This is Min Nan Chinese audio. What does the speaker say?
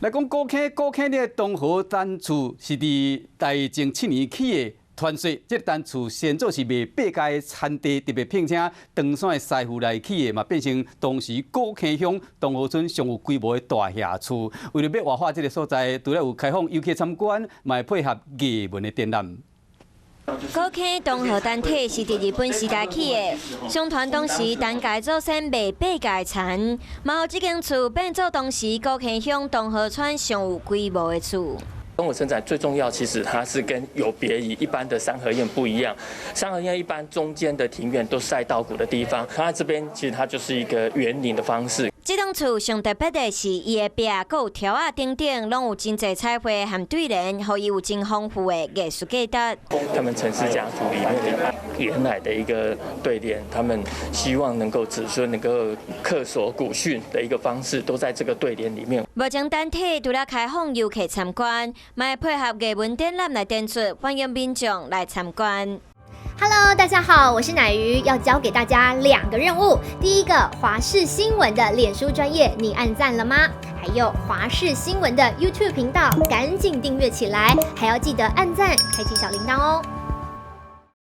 來講古坑，古坑的東河陳厝是佇大正7年起的。傳說這個陳厝先祖是賣八家的田地，特別聘請唐山的師傅來起的，嘛變成當時古坑鄉東河村上有規模的大廈厝。為著欲活化這个所在，除了有開放遊客參觀，嘛會配合藝文的展覽。古坑東河單體是佇日本時代起的，相傳當時陳家祖先賣八家田，嘛予這間厝變做當時古坑鄉東河村上有規模的厝。東河陳宅最重要，其實它是跟有別於一般的三合院不一樣。三合院一般中間的庭院都是曬稻穀的地方，它這邊其實它就是一個園林的方式。這棟厝上特別的是，伊的壁閣有柱仔頂頂，攏有真濟彩繪和對聯，予伊有真豐富的藝術價值。他們陳氏家族裡面原來的一個對聯，他們希望能夠子孫能夠恪守古訓的一個方式，都在這個對聯裡面。目前單體除了開放遊客參觀，嘛會配合藝文展覽來展出，歡迎民眾來參觀。 Hello，大家好，我是奶魚，要交給大家兩個任務。第一個，華視新聞的臉書專頁，你按讚了嗎？還有華視新聞的 YouTube 頻道，趕緊訂閱起來，還要記得按讚，開啟小鈴鐺哦。